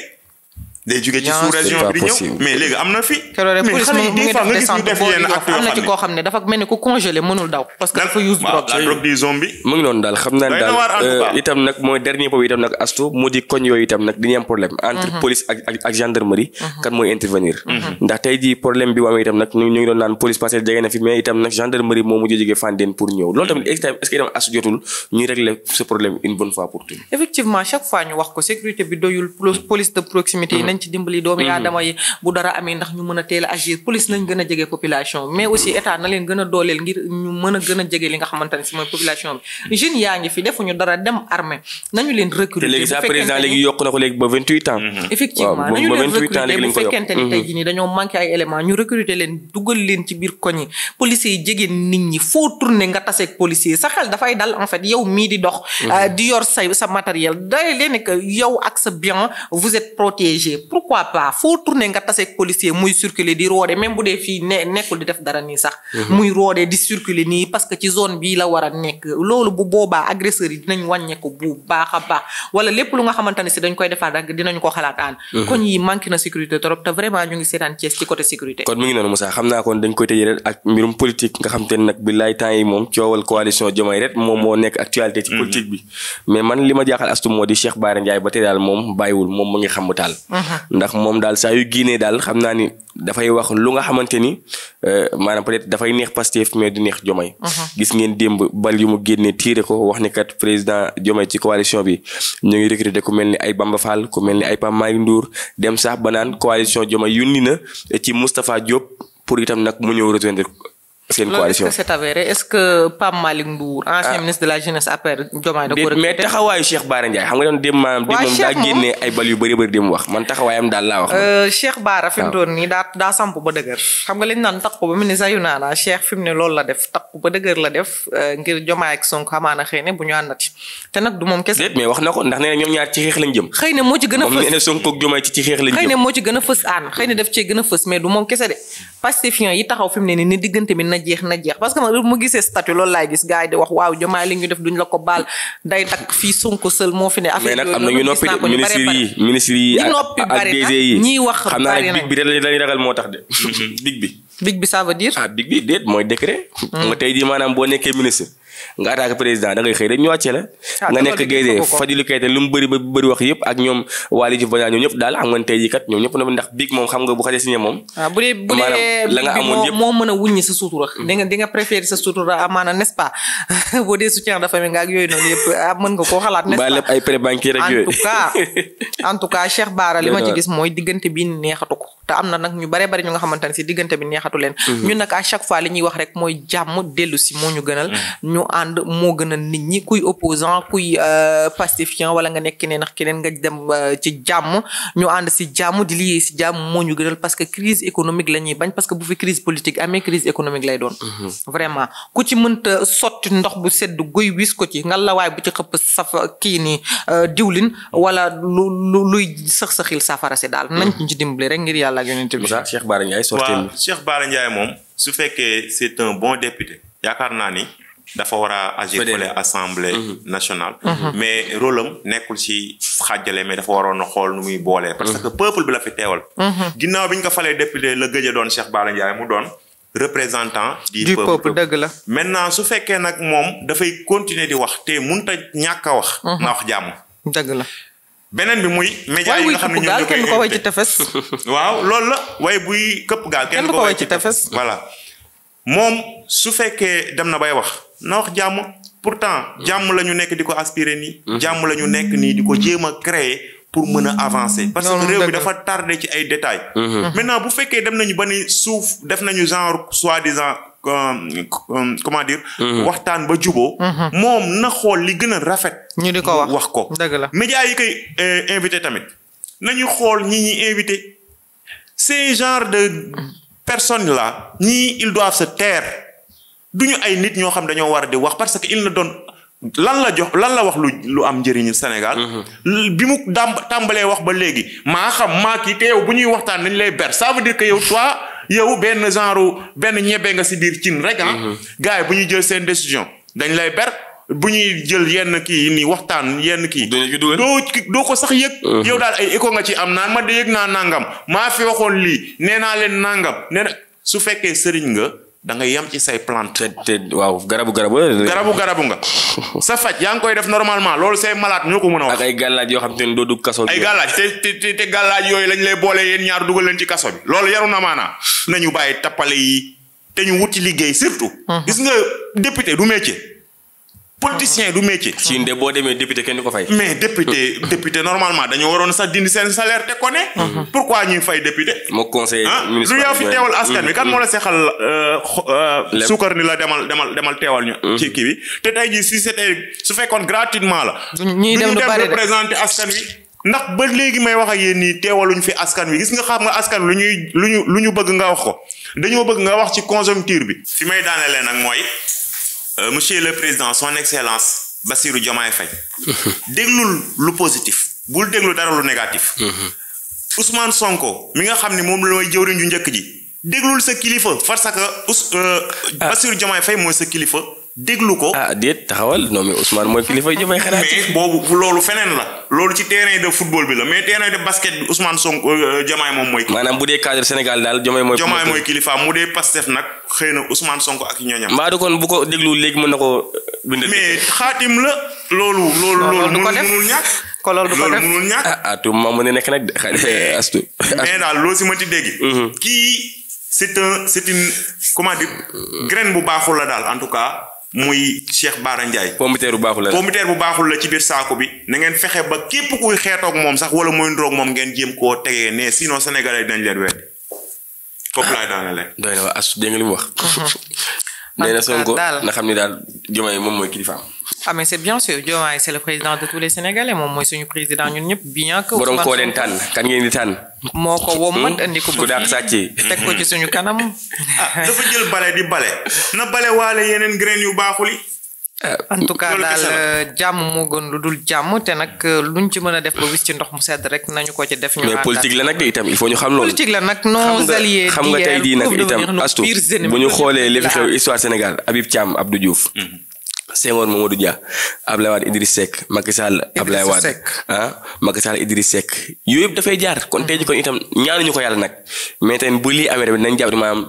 day jóge ci sous-région bi di ñëw mais léegi am na fi. mais xale yi des fois nga gis ñu def yenn actes yoo xam ne am na ci koo xam ne dafa mel ni ku congelé mënul daw. parce que dafa use drogue. la drogue du zombie. mu ngi noonu daal xam naa ne daal itam nag mooy dernier point itam nag astu mu di koñ yooyu itam nag dañuy am problème. entre police ak gendarmerie. kan mooy intervenir. ndax tey jii problème bi amee itam nag ñu ngi doon naan police passé jege na fi mais itam nag gendarmerie moo mujj jóge Fandène pour ñëw loolu tamit est-ce que itam astu jotul ñuy régler ce problème une bonne fois pour tout. effectivement chaque fois ñu wax ko sécurité bi doyul police de proximité yi nañ ci dimbali doomi aadama yi bu dara amee ndax ñu mën a teel a agir police nañ gën a jege population mais aussi état na leen gën a dooleel ngir ñu mën a gën a jege li nga xamante ne si mooy population bi jeunes yaa ngi fi defuñu dara dem armée nañu leen recruter. te léegi sax président léegi yokk na ko léegi ba 28 ans. effectivement nañu leen recruter bu fekkente ni tey jii nii dañoo manqué ay éléments ñu recruter leen dugal leen ci biir koñ yi policiers yi jege nit ñi foo tourné nga taseeg policiers sa xel dafay dal en fait yow mii di dox. di yor sa matériel day leen que yow ak sa bien vous êtes protégé pourquoi pas. foo tourné nga taseeg policier muy circuler di roode même bu dee fii nekkul di def dara nii sax. muy roode di circuler nii parce que ci zone bii la war a nekk loolu bu boobaa agresseurs yi dinañ wàññeeku bu baax a baax wala lépp lu nga xamante ne si dañ koy defaat rek dinañ ko xalaat aan kon yi manqué na sécurité trop te vraiment ñu ngi seetaan Thiès ci côté sécurité. kon mu ngi noonu Moussa xam naa kon dañ koy tëjee rek ak mbirum politique nga xam te ne nag bi laay temps yi moom coowal coalition Diomaye rek moom moo nekk actualité ci politique bi mais man li ma jaaxal astu moo di Cheikh Bara Ndiaye ba tey daal moom bàyyiwul moom mu ngi xam taal ndax moom daal saa yu génnee daal xam naa ni dafay wax lu nga xamante ni maanaam peut-être dafay neex Pastef mais du neex Diomaye gis ngeen démb bal yu mu génnee tiire ko wax ni kat président Diomaye ci coalition bi ñu ngi recruter ku mel ni ay Bamba Fall ku mel ni ay Pape Malick Ndour dem sax ba naan coalition Diomaye yónni na ci Moustapha Diop pour itam nag mu ñëw rejoindre seen coalition. Est-ce que c'est avéré est-ce que Pape Malick Ndour ancien ministre de la jeunesse après Diomaye da ko recruter mais taxawaayu Cheikh Bara Ndiaye xam nga doon dem maanaam di moom daa génnee ay bal yu bëri di mu wax man taxawaayam daal laa wax Cheikh Bara fi mu toll nii daa samp ba dëgër xam nga lañ naan takku ba mu ne sayu naana Cheikh fi mu ne loolu la def takku ba dëgër la def ngir Diomaye ak Sonko xamaana xëy ne bu ñu àndati te nag du moom kese déet mais wax na ko ndax nee na ñoom ñaar ci xeex lañ jëm xëy na moo ci gën a fës moom nee na Sonko ak Diomaye ci xeex lañ jëm xëy na moo ci gën a fës aan xëy na daf cee gën a fës mais du moom kese de pacifiant yi taxaw fi mu ne ni diggante bi na jeex parce que mu gisee statut loolu laay gis gars yi di wax waaw Diomaye li ñu def duñ la ko baal day takk fii Sonko seul moo fi ne affaire mais nag am na ñu noppi ministre yi ak DG yi ñiy wax xam naa ne big bi dañuy ragal moo tax de big bi big bi ça veut dire. big bi déet mooy décret. nga tey jii maanaam boo nekkee ministre. nga attaqué président da ngay xëy rek ñu wàccee la. nga nekk Guèye Fadilou Keita lu mu bëri wax yëpp ak ñoom Waly Diouf Bodiang ñoom ñëpp daal xam nga tey jii kat ñoom ñëpp ndax big moom xam nga bu xasee signé moom. bu dee la nga amoon yëpp moo mën a wuññi sa sutura. di nga préféré sa sutura amaana n'est-ce pas boo dee soutien de famille nga ak yooyu noonu yëpp mën nga koo xalaat n'est-ce pas. ba lépp ay prêt bancaire rek yooyu. en tout cas Cheikh Bara li ma ci gis mooy diggante bi neexatu ko te am na nag ñu bare bari ñu nga xamante ne si diggante bi neexatu leen. ñun nag à chaque fois li ñuy wax rek mooy jàmm dellu si moo ñu gënal. ñu ànd moo gënal nit ñi kuy opposant kuy pacifiant wala nga nekk keneen ak keneen nga dem ci jàmm ñu ànd si jàmm di liggéey si jàmm moo ñu gënal parce que crise économique la ñuy bañ parce que bu fi crise politique amee crise économique lay doon. vraiment ku ci mënta sotti ndox bu sedd guy wis ko ci nga la waay bu ci xëpp safa kii nii diwlin wala luy sëx-sëxil safara si daal nañ ci dimbali rek ngir yàlla ak yonent bi. Cheikh Bara Ndiaye waaw Cheikh Bara Ndiaye moom su fekkee c'est un bon député yaakaar naa ni dafa war a agir fële assemblée nationale. mais rôle am nekkul ci xaajale mais dafa waroon a xool nu muy boolee. parce que peuple bi la fi teewal. ginnaaw bi ñu ko falee député la gëj a doon Cheikh Bara Ndiaye mu doon représentant du peuple dëgg la. maintenant su fekkee nag moom dafay continuer di wax te mënut a ñàkk a wax. na wax jàmm. dëgg la. beneen bi muy. média yi nga xam ne ñoo kenn du ko way ci tefes. waaw loolu la waaye buy këpp gaal kenn du ko way ci tefes. voilà moom su fekkee dem na bay wax na wax jàmm pourtant jàmm la ñu nekk di ko aspirer nii. jàmm la ñu nekk nii di ko jéem a créer pour mën a avancer. parce que réew mi dafa tardé ci ay détails. maintenant bu fekkee dem nañu ba ni suuf def nañu genre soi-disant comment dire. waxtaan ba juboo moom na xool li gën a rafet. ñu di ko wax ko. dëgg la médias yi koy invité tamit nañu xool ñi invité ces genre de personnes là ñii ils doivent se taire duñu ay nit ñoo xam dañoo war a di wax parce que il ne donne lan la wax lu am njëriñu Sénégal. bi mu tàmbalee wax ba léegi maa xam maa kii te yow bu ñuy waxtaan dañ lay ber ça veut dire que yow benn ñebe nga si biir cin rek gars yi bu ñuy jël seen décision dañ lay ber bu ñuy jël yenn kii nii waxtaan yenn kii. doo ko sax yëg. yow daal ay écho nga ci am naan ma de yëg naa nangam maa fi waxoon lii nee naa leen nangam nee na su fekkee sëriñ nga. da ngay yam ci say plante. te waaw garabu nga. sa faj yaa ngi koy def normalement loolu say malade ñoo ko mën a wax. ak ay gàllaaj yoo xam te ne doo dugg kaso bi. ay gàllaaj te gàllaaj yooyu lañ lay boole yéen ñaar dugal leen ci kaso bi. loolu yaru na maanaa nañu bàyyi tappale yi te ñu wuti liggéey surtout. gis nga député du métier. politicien du métier. ci nde boo demee député kenn du ko fay. mais député normalement dañoo waroon sax dindi seen salaire te ko ne. pourquoi ñuy fay député. moo conseiller municipal lu yaa fi teewal askan wi kan moo la seexal suukar ni la demal teewal ñu. ci kii bi te tey jii si c'était su fekkoon gratuitement la. ñuy dem représenter askan wi. ndax ba léegi may wax ak yéen nii teewaluñ fi askan wi gis nga xam nga askan wi lu ñu bëgg nga wax ko dañoo bëgg nga wax ci conjoncture bi. fi may daanelee nag mooy. Monsieur le Président son excellence Bassirou Diomaye Faye déglul lu positif bul déglu dara lu négatif. Ousmane Sonko mi nga xam ne moom la mooy jëwriñ ju njëkk ji déglul sa kilifa parce que Bassirou Diomaye Faye mooy sa kilifa déglu ko. déet taxawal non mais Ousmane mooy kilifa Diomaye xanaa. mais boobu loolu feneen la loolu ci terrain de football bi la mais terrain de basket bi Ousmane Sonko Diomaye moom mooy. maanaam bu dee cadre Sénégal daal Diomaye mooy kilifa mu dee Pastef nag xëy na Ousmane Sonko ak ñooñam. mbaa du kon bu ko déglu léegi mën na ko bind. mais xaatim la. loolu mënul ñàkk. ko loolu du ko def mënul ñàkk. tout ma mën a nekk nag astu. mais daal loo si mënti dégg. kii c'est une comment dire graine bu baaxul la daal en tout cas. muy Cheikh Bara Ndiaye. pomiteer bu baaxul la ci biir saako bi na ngeen fexe ba képp kuy xeetoog moom sax wala muy ndroog moom ngeen jéem koo tegee ne sinon sénégalais dañ leen weddi foofu laay daanale. doy na waa astu dégg nga li mu wax. nee na Sonko na xam ni daal Diomaye moom mooy kilifaam. mais c'est bien sûr Diomaye c'est le président de tous les Sénégalais moom mooy suñu président ñun ñëpp bien que. borom koo leen tànn kan ngeen di tànn. moo ko wommat andi ko. ku dàq sàcc teg ko ci suñu kanam. dafa jël bale di bale na bale waale yeneen graines yu baaxul yi. en tout cas daal jàmm moo gën lu dul jàmm te nag luñ ci mën a def ba wis ci ndox mu sedd rek nañu ko ci def. ñu mais politique la nag de itam il faut ñu xam loolu. politique la nag nos alliés. xam nga tey jii nag itam astu bu ñu xoolee li fi xew histoire Sénégal Habib Thiam Abdou Diouf. Senghor Mamadou Dia Abdoulaye Wade Idriss Seck Macky Sall Abdoulaye Wade Macky Sall Idriss Seck yooyu yëpp dafay jaar kon tey jii kon itam ñaanuñu ko yàlla nag mais tamit bu lii amee tamit nañ jàpp maanaam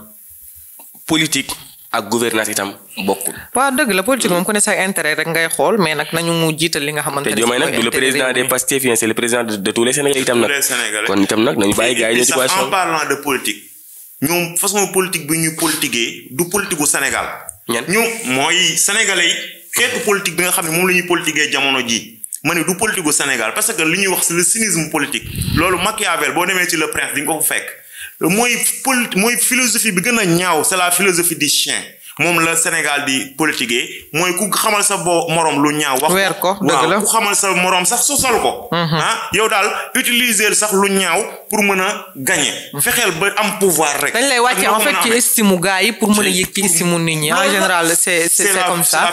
politique ak gouvernance itam bokkul. waaw dëgg la politique moom ku ne sa intérêt rek ngay xool mais nag nañu mu jiital li nga xamante ne. te Diomaye nag du le président des Pastefiens c'est le président de tous les Sénégalais itam nag. kon itam nag nañu bàyyi gars yi ñëw ci question. en parlant de politique ñoom façon politique bi ñuy politiquer du politique gu Sénégal. ñoom mooy sénégalais yi xeetu politique bi nga xam ne moom la ñuy politiquer jamono ji ma ne du politique gu Sénégal parce que li ñuy wax c'est le cynisme politique loolu Machiavel boo demee ci Le Prince di nga ko fa fekk. mooy philosophie bi gën a ñaaw c'est la philosophie du chien moom la Sénégal di politiquer mooy ku xamal sa moroom lu ñaaw wax weer ko dëgg la ku xamal sa moroom sax sosal ko yow daal utiliser sax lu ñaaw pour mën a gagner fexeel ba am pouvoir rek dañ lay wàcce en fait ci estime gars yi pour mën a yëg ci estime nit ñi en général c'est comme ça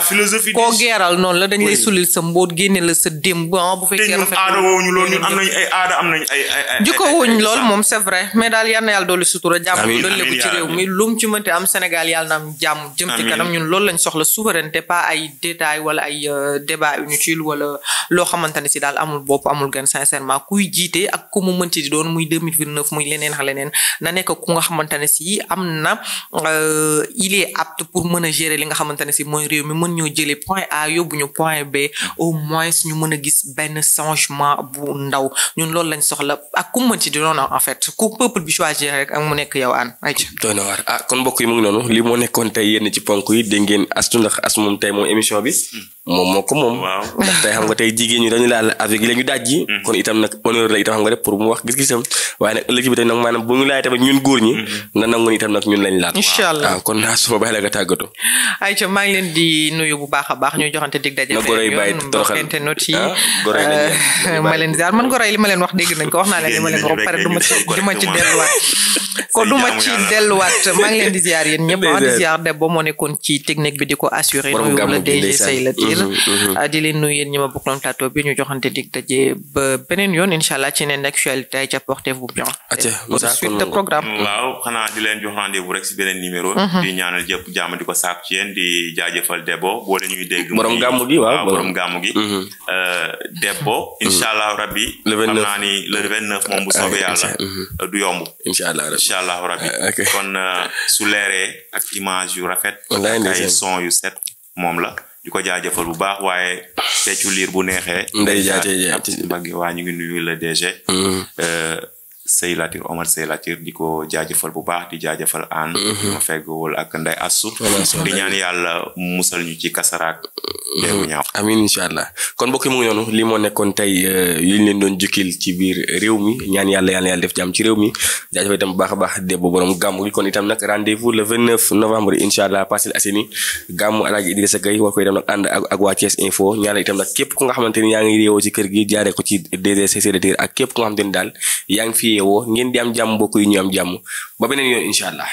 koo geeral noonu la dañ lay sulil sa mbóot génne la sa démb bu fekkee rafet aada woowuñu loolu ñun am nañu ay aada am nañu ay jikko wuñ lool moom c'est vrai mais daal yal na yàlla doolu sutura jàmm doolu léegi ci réew mi lu mu ci mënte am Sénégal yàlla na am jàmm jëm ci kanam ñun loolu lañ soxla souveraineté pas ay détails wala ay débat inutile wala loo xamante ne si daal amul bopp amul gën sincèrement kuy jiite ak ku mu mënti di doon muy 2029 muy leneen ak leneen na nekk ku nga xamante ne si am na il est apte pour mën a gérer li nga xamante ne si mooy réew mi mën ñoo jëlee point A yóbbu ñu point B au moins ñu mën a gis benn changement bu ndaw ñun loolu lañ soxla ak ku mu mënti di doon en fait ku peuple bi choisir rek ak mu nekk yow aan ay doy na waar kon mbokk yi mu ngi noonu li moo nekkoon tey yenn ci ponk yi dégg ngeen astu ndax as moom tey moom émission bi moom moo ko moom ndax tey xam nga tey jigéen ñi dañu laal avec yi la ñu dajji kon itam nag honneur la itam xam nga rek pour mu wax gis-gisam waaye nag ëllëg bi tey nag maanaam bu ñu laay tamit ñun góor ñi na nangu itam nag ñun lañ laal inshallah waaw kon naa suma bàyyi la nga tàggatoo ayca maa ngi leen di nuyu bu baax a baax ñuy joxante dig daje internet yi ma leen ziar man goroy li ma leen wax dégg nañ ko wax naa leen li ma leen wax pare du ma ci delluwaat ko du ma ci delluwaat maa ngi leen di ziar yéen ñëpp di ziar de ba moo nekkoon ci technique bi di ko assurer nuyu la DG Sey la tiir di leen nuyu yéen ñi ma bokkloon plateau bi ñu joxante dig daje ba beneen yoon inshallah ci neen actualité ay ca portez-vous bien suite de programme waaw xanaa di leen jox rendez-vous rek si beneen numéro di ñaanal jëpp jàmm di ko saak ci yéen di jaajëfal Debbo boo la ñuy dégg borom gàmmu gi waaw borom gàmmu gi Debbo inshallah rabbi xam naa ni le 29 moom bu soobee yàlla du yomb inshallah rabbi kon su leeree ak image yu rafet ay son yu set moom la di ko jaajëfal bu baax waaye feccu liir bu neexee nday jaajëf mbagg waa ñu ngi nuyu le DG Sey Latir Omar Sey Latir di ko jaajëfal bu baax di jaajëfal aan ma feggwul ak nday assu di ñaan yàlla musal ñu ci kasaraak deewu ñaaw amiin inshallah kon mbokk yi mu ngi noonu li moo nekkoon tey yi ñu leen doon jukkil ci biir réew mi ñaan yàlla def jàmm ci réew mi jaajëfal itam bu baax a baax Debbo borom gàmmu gi kon itam nag rendez-vous le 29 novembre inshallah Parcelles Assainies gàmmu Alaaji Idrissa Gueye war ko itam nag ànd ak waa Thiès Info ñaanal itam nag képp ku nga xamante ni yaa ngi réewoo ci kër gi jaaree ko ci DGCC de tir ak képp ku nga xamante ni daal yaa ngi fi yeewoo ngeen di am jàmm mbokk yi ñu am jàmm ba beneen yoon inshallah